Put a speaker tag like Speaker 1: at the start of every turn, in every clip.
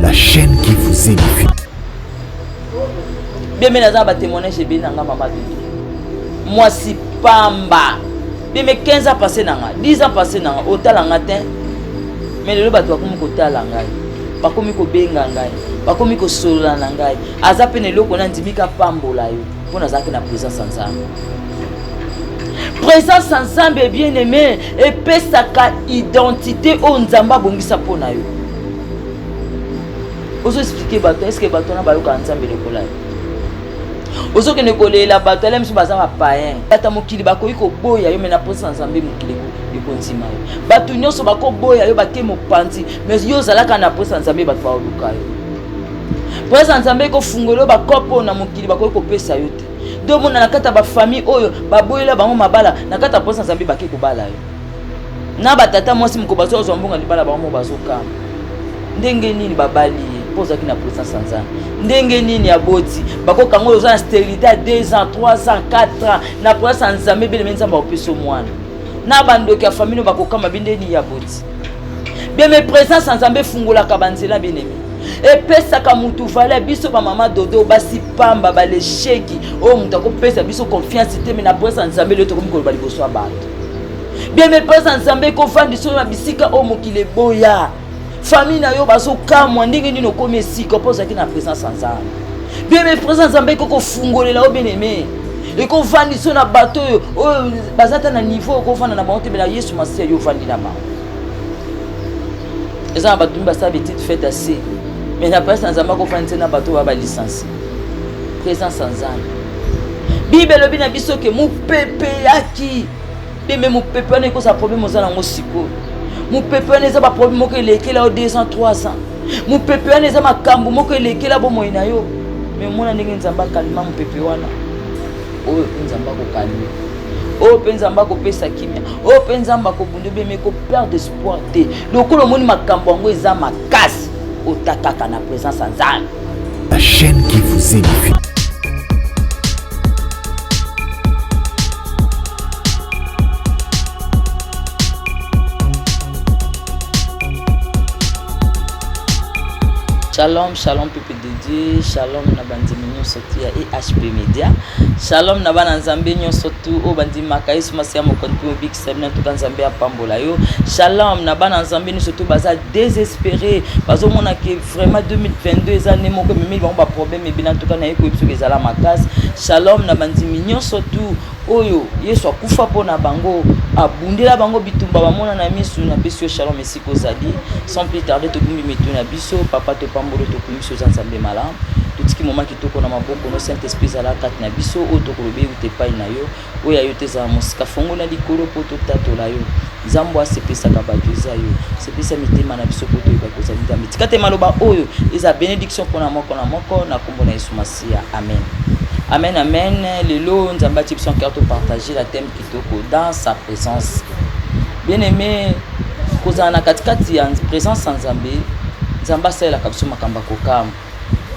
Speaker 1: La chaîne qui vous édifie.
Speaker 2: Bien naza na batémoignage ebele na nga mama Dodo. Mwasi pamba. Bien mais 15 ans passé na nga, 10 ans passé na nga, otala nga te. Mais lelo bato bakomi kotala ngai. Bakomi kobenga ngai, bakomi kosolola na ngai. Aza pe na eloko na ndimi ka pambola yo mpo nazalaki na présence ya Nzambe. Présence ya Nzambe bien aimé epesaka identité oyo Nzambe abongisa mpo na yo. Ozo expliquer bato, est-ce que bato wana bayokaka Nzambe lokola yo? Ozokende kolela bato ala miso baza bapayen, bato ya mokili bakoki koboya yo, me na présence ya Nzambe mokili ekondima yo. Bato nyonso bakoboya yo, bake mopanzi, mais yo ozalaka na présence ya Nzambe, bato baoluka yo. Présence ya Nzambe ekofungola yo bakopo na mokili bakoki kopesa yo te. Donc mona na kati ya bafamille oyo baboyela bango mabala, na kati ya présence ya Nzambe bake kobala yo. Na batata mwasi moko bazozwa mbongo libala bango moko bazokama. Ndenge nini babali ye mpo ozalaki na présence ya Nzambe? Ndenge nini aboti? Bakokanga oyo oza na stérilité ya 2 ans, 3 ans, 4 ans, na présence ya Nzambe ebelemi Nzambe akopesa yo mwana. Na bandoki ya famille oyo bakokama bi ndenge nini aboti? Bien mais présence ya Nzambe efungolaka banzela bien aimé. Epesaka mutu valeur. Biso ba mama Dodo basi pamba balesheki oyo mutu akopesa biso confiance te, mais na présence ya Nzambe lelo tokomi koloba liboso ya bato. Bien mais présence ya Nzambe ekofandisa oyo na bisika oyo mokili eboya. Famille na yo bazokamwa ndenge nini okomi esika mpo ozalaki na présence ya Nzambe. Bien mais présence ya Nzambe ekokofungolela yo bien aimé, ekovandisa yo na bato oyo oyo baza ata na niveau okovanda na bango te, mais na Yesu Masiya yo ovandi na bango. Eza na bato basala petite fête assez, mais na place ya Nzambe akofandisa na bato oyo balicencie. Présence ya Nzambe, Bible elobi na biso ke mopepe yaki pembe. Mopepe wana ekozala problème oza nango sikoyo. Mopepe wana eza baproblème moko elekela yo 2 ans, 3 ans. Mopepe wana eza makambo moko elekela bomoi na yo, mais omona ndenge Nzambe akalima mopepe wana. Oyo mpe Nzambe akokalme, oyo mpe Nzambe akopesa kimia, oyo mpe Nzambe akobunda. Obeme koperdre espoir te. Lokola omoni makambo yango eza makasi, otakaka na présence ya Nzambe.
Speaker 1: La chaîne qui vous édifie.
Speaker 2: Shalom, shalom peuple de Dieu, shalom na bandimi nyonso tu ya EHP Media. Shalom na bana Nzambe nyonso tu oyo bandimaka Yesu Masiya mokonzi mpe mobikisa bino, tuka Nzambe apambola yo. Shalom na bana Nzambe nyonso tu baza désespéré, bazomona ke vraiment 2022 eza nde moko ememeli bango ba problème ebele, en tout cas naye koyebi soki ezala makasi. Shalom na bandimi nyonso tu oyo Yesu akufa mpo na bango, abundela bango bitumba bamona na misu. Napesi yo shalom esika ozali. Sans plus tarder, togumbi mitu na biso. Papa, topambolo, tokumisi, oza Nzambe malamu. Totiki moma kitoko na maboko no. Saint Esprit ezala kati na biso. Oyo tokoloba euta epai na yo, oyo ya yo te ezala mosika. Fongola likolo mpo totatola yo. Nzambe asepesaka bato eza yo, sepesa mitema na biso mpo toyeba kozali Nzambe. Tika te maloba oyo eza bénédiction mpona moko na moko, na nkombo na Yesu Masiya, amen, amen, amen. Lelo Nzambe atie biso cœur topartage la thème kitoko, dans sa présence. Bien aimé, kozala na katikati ya présence ya Nzambe, Nzambe asalelaka biso makambo ya kokamwa.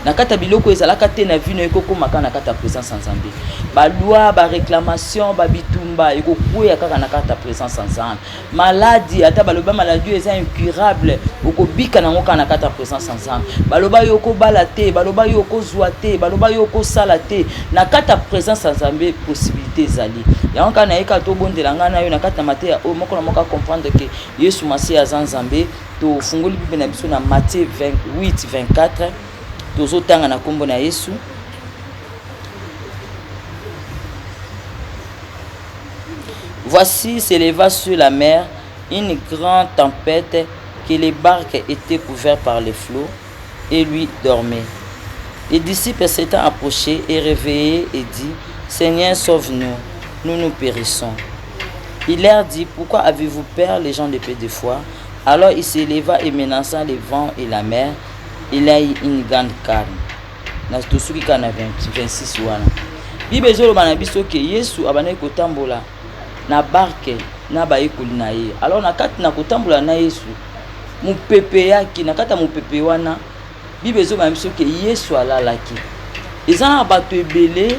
Speaker 2: Na kati ya biloko ezalaka te na vino, ekokomaka na kati ya présence ya Nzambe. Baloi, baréclamation, babitumba ekokweya kaka na kati ya présence ya Nzambe. Maladi, ata baloba maladi oyo eza incurable, okobika nango kaka na kati ya présence ya Nzambe. Baloba yo okobala te, baloba yo okozwa te, baloba yo okosala te, na kati ya présence ya Nzambe possibilité ezali. Yango kaka naye kaka tobondela ngai na yo na kati na mateya oyo, moko na moko acomprendre ke Yesu Masiya aza Nzambe. Tofungoli Bible na biso na Matthieu 28 24, tozotanga na nkombo na Yesu. Voici s'éleva sur la mer une grande tempête, que les barques étaient couvertes par les flots, et lui dormait. Les disciples s'étant approchés et réveillés et dit, Seigneur, sauve-nous, nous nous périssons. Il leur dit, pourquoi avez-vous peur, les gens de peu de foi? Alors il s'éleva et menaça les vents et la mer. Il a eu une grande calme. Na tosuki kaka na 26 wana. Bible ezoloba na biso ke Yesu abandaki kotambola na barke na bayekoli na ye. Alors na kati na kotambola na Yesu, mopepe eyaki. Na kati ya mopepe wana, Bible ezoloba na biso ke Yesu alalaki. Eza na bato ebele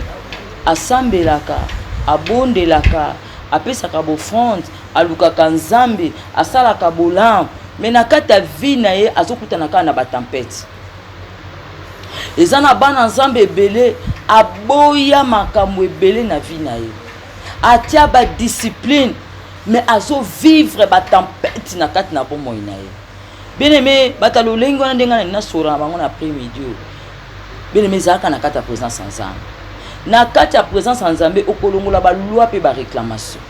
Speaker 2: asambelaka, abondelaka, apesaka bofronde, alukaka Nzambe, asalaka bolamu. Mais na kati ya vie na ye azokutana kaka na batempete. Eza na bana Nzambe ebele aboya makambo ebele na vie na ye, atia badiscipline mais azovivre batempete na kati na bomoi na ye. Bien aimé, bato ya lolenge wana ndenge nani nasolola na bango na après midi oyo. Bien aimé, ezalaka na kati ya présence ya Nzambe. Na kati ya présence ya Nzambe okolongola baloi mpe baréclamation.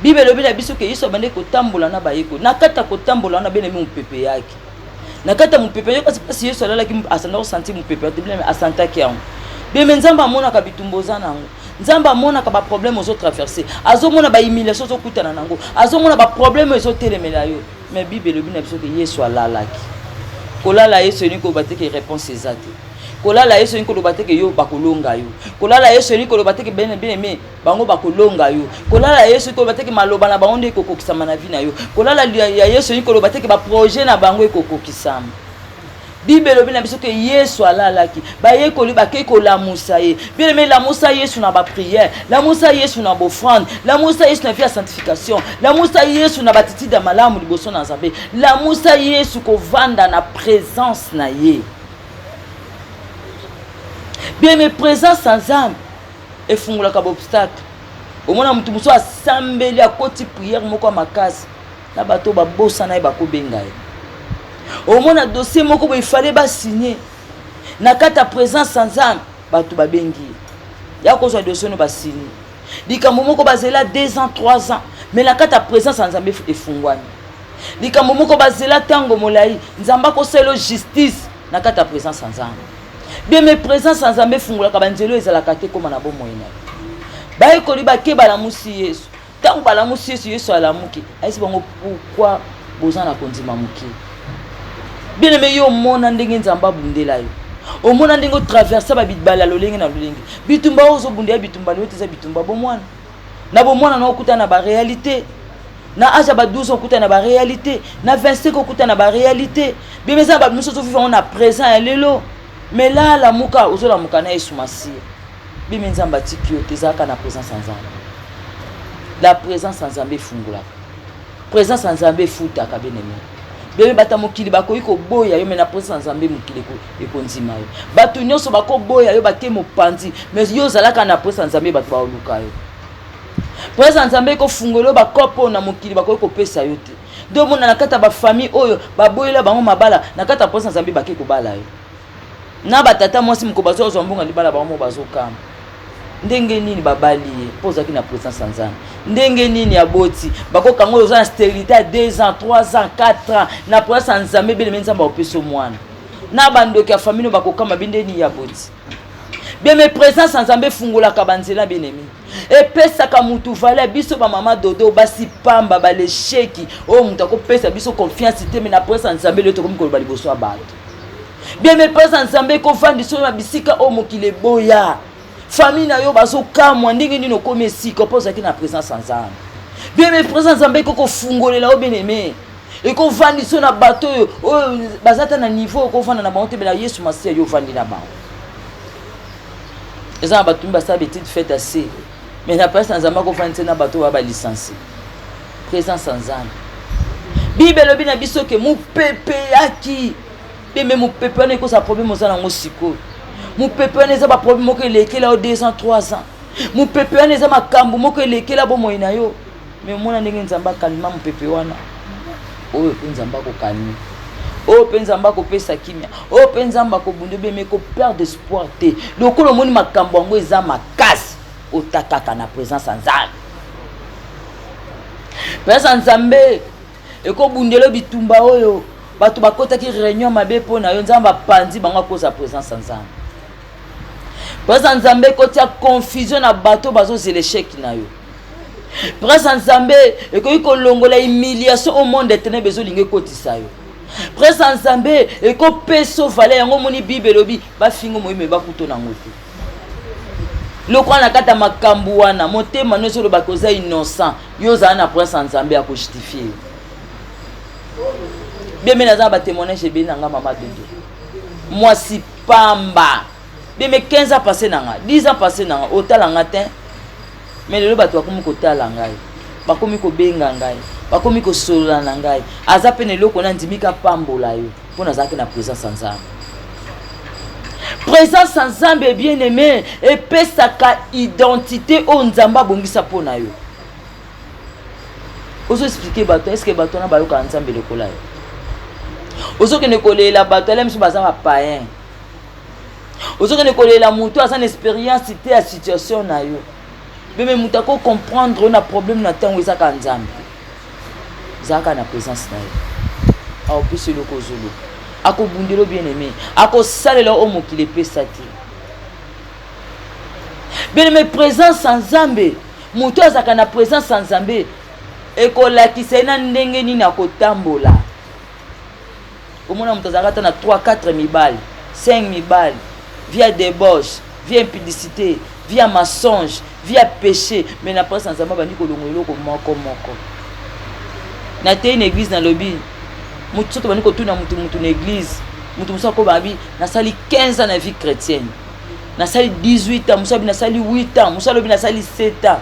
Speaker 2: Bible elobi na biso ke Yesu abandaki kotambola na bayekoli. Na kati ya kotambola wana, bien aimé, mopepe eyaki. Na kati ya mopepe yoka mpasi Yesu alalaki, asanda kosentir mopepe te, bien aimé, asantaki yango. Bien aimé, Nzambe amonaka bitumba oza na yango. Nzambe amonaka baproblème ozotraverse, azomona bahumiliation ozokutana na yango, azomona baproblème ezotelemela yo. Mais Bible elobi na biso ke Yesu alalaki. Kolala Yesu elingi koloba te ke réponse eza te. Kolala Yesu elingi koloba te ke yo bakolonga yo. Kolala Yesu elingi koloba te ke bien aimé bango bakolonga yo. Kolala Yesu elingi koloba te ke maloba na bango nde ekokokisama na vie na yo. Kolala ya Yesu elingi koloba te ke baprojet na bango ekokokisama. Bible elobi na biso ke Yesu alalaki, bayekoli bakei kolamusa ye. Bien aimé, lamusa Yesu na baprière, lamusa Yesu na bofrande, lamusa Yesu na vie ya sanctification, lamusa Yesu na batitude ya malamu liboso na Nzambe, lamusa Yesu kovanda na présence na ye. Bien aimé, présence ya Nzambe efungolaka baobstacle. Omona motu mosusu asambeli, akoti prière moko ya makasi, na bato babosana ye bakobenga ye. Omona dossier moko boye ifale basigne, na kati ya présence ya Nzambe bato babengi ye, ya kozwa dossier no basigne. Likambo moko bazela 2 ans, 3 ans, mais na kati ya présence ya Nzambe efungwami. Likambo moko bazela ntango molai, Nzambe akosala justice na kati ya présence ya Nzambe. Bien mais présence ya Nzambe efungolaka banzela oyo ezalaka te koma na bomoi na ye. Bayekoli bake balamusi Yesu. Ntango balamusi Yesu, Yesu alamuki, ayesi bango pourquoi boza na kondima moke. Bien aimé, yo omona ndenge Nzambe abundela yo, omona ndenge otraverse babibale ya lolenge na lolenge. Bitumba oyo ozobundela, bitumba lelo te, eza bitumba bomwana. Na bomwana na okuta na baréalité, na age ya ba 12 okuta na baréalité, na 25 okuta na baréalité. Bien eza na bato mosusu ozovivre yango na présent ya lelo, mais la lamuka, ozolamuka na Yesu Masiya. Bimi Nzambe atiki yo te, ezalaka na présence ya Nzambe. La présence ya Nzambe efungolaka, présence ya Nzambe efutaka. Bien aimé, bebe, bato ya mokili bakoki koboya yo, mais na présence ya Nzambe mokili ekondima yo. Bato nyonso bakoboya yo, bake mopanzi, mais yo ozalaka na présence ya Nzambe, bato baoluka yo. Présence ya Nzambe ekofungola yo bakope oyo na mokili bakoki kopesa yo te. Nde omona na kati ya bafamille oyo baboyela bango mabala, na kati ya présence ya Nzambe bake kobala yo na batata mwasi. Moko bazozwa mbongo libala, bango mo bazokama ndenge nini babali ye, mpo ozalaki na présence ya Nzambe. Ndenge nini aboti, bakokanga oyo oza na stérilité ya 2 ans, 3 ans, 4 ans, na présence ya Nzambe ebelemi, Nzambe akopesa mwana. Na bandoki ya famille bakokama bi ndeni ya boti. Bien mais présence ya Nzambe efungolaka banzela. Bien aimé, epesaka mutu valeur. Biso bamama dodo, basi pamba, balesheki oyo moto akopesa biso confiance te, mais na présence ya Nzambe lelo tokomi koloba liboso ya bato. Bien mais présence ya Nzambe ekovandisa oyo na bisika oyo mokili eboya. Famille na yo bazokamwa ndenge nini okomi esika, mpo ozalaki na présence ya Nzambe. Bien mais présence ya Nzambe ekokofungolela yo. Bien aimé, ekovandisa yo na bato oyo oyo baza ta na niveau okovanda na bango te, mais na Yesu Masiya yo ovandi na bango. Eza na bato mi basala baétude faite assez, mais na place na Nzambe akovandisa na bato oyo balicencié. Présence ya Nzambe, Bible elobi na biso ke mopepe eyaki. Mpe mopepe wana ekozala problème oza nango sikoyo. Mopepe wana eza baproblème moko elekela yo 2 ans, 3 ans. Mopepe wana eza makambo moko elekela bomoi na yo, mais omona ndenge Nzambe akalima mopepe wana. Oyo mpe Nzambe akokalima, oyo mpe Nzambe akopesa kimia, oyo mpe Nzambe akobunda. Obeme koperdre espoir te. Lokola omoni makambo yango eza makasi, ota kaka na présence ya Nzambe. Présence ya Nzambe ekobundela bitumba oyo bato bakotaki réunion mabe mpo na yo, Nzambe apanzi bango akoza présence ya Nzambe. Présence ya Nzambe ekotia confusion na bato bazozela échec na yo. Présence ya Nzambe ekoki kolongola humiliation au monde ténèbre ezolinga ekotisa yo. Présence ya Nzambe ekopesa valeur. Yango omoni Bible elobi bafingo moyime bakuto nango te. Lokola na kati ya makambo wana motema no ezolobaka oza innocent, yo ozala na présence ya Nzambe ya kojustifie yo. Bien mais naza na batémoignage ebele na nga mama dodo, mwasi pamba. Bien mais 15 ans passé na nga, 10 ans passé na nga, otala nga te, mais lelo bato bakomi kotala ngai, bakomi kobenga ngai. Bakomi kosolola na ngai. Aza mpe na eloko na ndimi kapambola yo mpo nazalaki na présence ya Nzambe. Présence ya Nzambe, bien aimé, epesaka identité oyo Nzambe abongisa mpo na yo. Ozo expliquer bato, est ce que bato wana bayokaka Nzambe lokola yo? Ozokende kolela bato ala miso baza bapayen. Ozokende kolela moto aza na expérience te ya situation na yo. Beme moto ako comprendre yo na problème na ntango ezaka Nzambe. Ezalaka na présence na ye, aopesa eloko ozoluka, akobundela, bien aimé, akosalela oyo mokili epesa te. Bien aimé, présence ya Nzambe, moto azalaka na présence ya Nzambe ekolakisa ye na ndenge nini akotambola. Omona moto azalaka ata na 3, 4 mibali, 5 mibali, vie ya débauche, vie ya impudicité, vie ya mensonge, vie ya péché, mais na présence ya Nzambe abandi kolongola eloko moko moko. Natei na église, nalobi motu soki tobandi kotuna motu motu na église, motu mosusu akoba abi nasali 15 ans na vie chrétienne, nasali 18 ans, mosusu abi nasali 8 ans, mosusu alobi nasali 7 ans.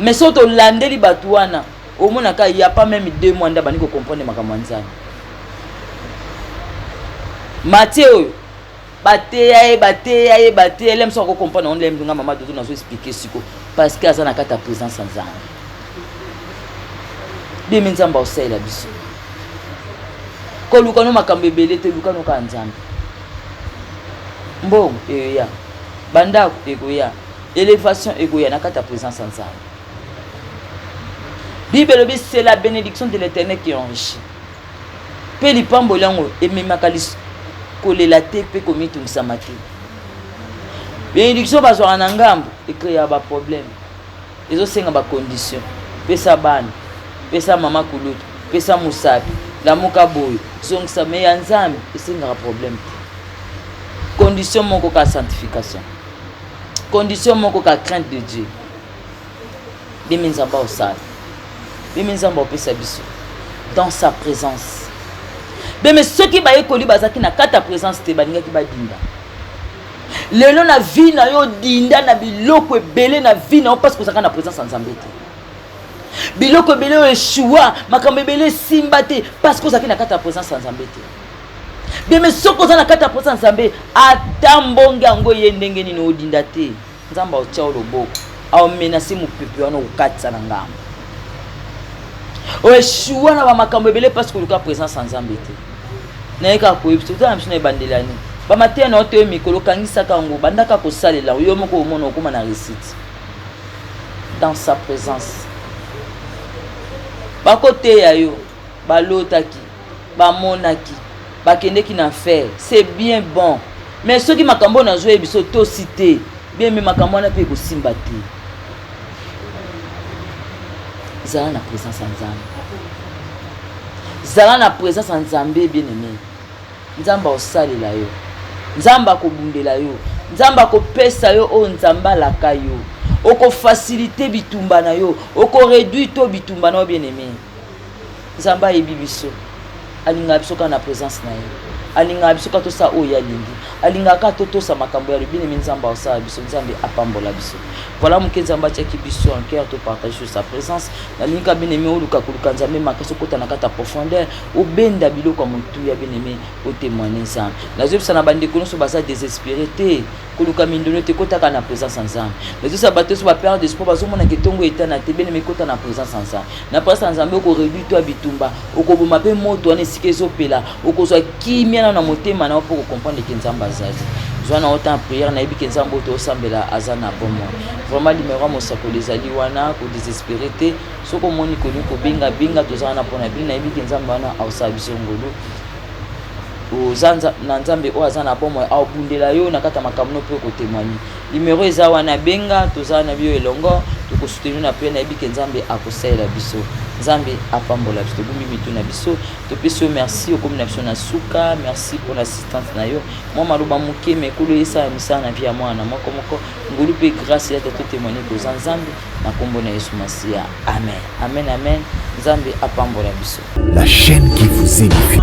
Speaker 2: Mais soki tolandeli bato wana, omonaka ya pas même 2 mois nde abandi kocomprendre makambo ya Nzambe. Matie oyo bateya ye, bateya ye, bateya ye, mosusu akocomprendre yango ndenge nga mama Dodo nazo expliquer siko, parce que aza na kati ya présence ya Nzambe. Bimi Nzambe aosalela biso. Koluka no makambo ebele te, luka no kaka Nzambe. Mbongo eyoya, bandako ekoya, élévation ekoya na kati ya présence ya Nzambe. Bible elobi: "C'est la bénédiction de l'Éternel qui enrichit." Mpe lipamboli yango ememaka kolela te mpe komitungisama te. Bénédiction bazwaka na ngambo ecréa baproblème, ezosenga bacondition: pesa bana, pesa mama kulutu, pesa mosapi, lamuka boye, zongisa. Mais ya Nzambe esengaka problème te. Condition moko ka sanctification, condition moko ka crainte de Dieu. Bimi Nzambe aosala, bimi Nzambe aopesa biso dans sa présence. Beme soki bayekoli bazalaki na kati ya présence te, balingaki badinda. Lelo na vie na yo, dinda na biloko ebele na vie na yo parce kozalaka na présence ya Nzambe te. Biloko ebele oyo eshua, makambo ebele esimba te parce que ozalaki na kati ya présence ya Nzambe te. Beme soki oza na kati ya présence ya Nzambe, ata mbonge yango ye ndenge nini, odinda te. Nzambe aotia yo loboko, aomenase mopepe wana, okokatisa na ngambo. Oeshua na bamakambo ebele parce koluka présence ya Nzambe te. Naye kaka koyebisa, oza na biso na ebandeli nini, bamateya na yo te. Oyo mikolo okangisaka yango, bandaka kosalela yo moko, omona okóma na réussite dans sa présence. Bakoteya yo, balotaki, bamonaki, bakendeki na fer, c'est bien bon, mais soki makambo oyo nazoyebi biso tosi te, bien mais makambo wana mpe ekosimba te. Zala na présence ya Nzambe, zala na présence ya Nzambe, bien aimé. Nzambe akosalela yo, Nzambe akobundela yo, Nzambe akopesa yo oyo Nzambe alaka yo. Okofaciliter bitumba na yo, okoréduire to bitumba na yo. Bien aimé, Nzambe ayebi biso, alingaka biso kaka na présence na ye, alingaka biso kaka tosala oyo alingi, alingaka kaka totosa makambo ya lobi. Nemi Nzambe akosala biso, Nzambe apambola biso. Voilà moke Nzambe atiaki biso en cœur topartage sur sa présence. Nalingi ka, bien aimé, oluka koluka Nzambe makasi, okota na kati ya profondeur, obenda biloko ya motuya. Bien aimé, otémoigne Nzambe. Nazoyebisa na bandeko nyonso baza désespéré te, koluka mindono te, kotaka na présence ya Nzambe. Nazoyebisa bato nyonso baperdre espoir, bazomonaka etongo etana te, bien aimé, kota na présence ya Nzambe. Na présence ya Nzambe okoréduire to ya bitumba, okoboma mpe moto wana esika ezopela, okozwa kimia na motema na yo mpo kocomprendre ke Nzambe azali. Zwa na otan prière, nayebi ke Nzambe oyo toosambela aza na bomoi vraiment. Numéro ya mosakoli ezali wana, kodésespérer te. Soki omoni kolingi kobenga, benga, toza wana mpona bino. Nayebi ke Nzambe wana aosala biso ngolu. Oza na Nzambe oyo aza na bomoi, aobundela yo na kati ya makambo no mpe okotémoigne. Numéro eza wana, benga, toza na biyo elongo, tokosoutenir na prière. Nayebi ke Nzambe akosalela biso, Nzambe apambola biso. Togumbi mitu na biso, topesi yo merci. Okomi na biso na suka, merci mpona assistance na yo. Mwa maloba moke, mais Nkolo esala misala na vie ya mwana moko moko. Ngolu mpe grâce ya Tata, totémoigne koza Nzambe na nkombo na Yesu Masiya. Amen, amen, amen. Nzambe apambola biso.
Speaker 1: La chaîne qui vous édifie.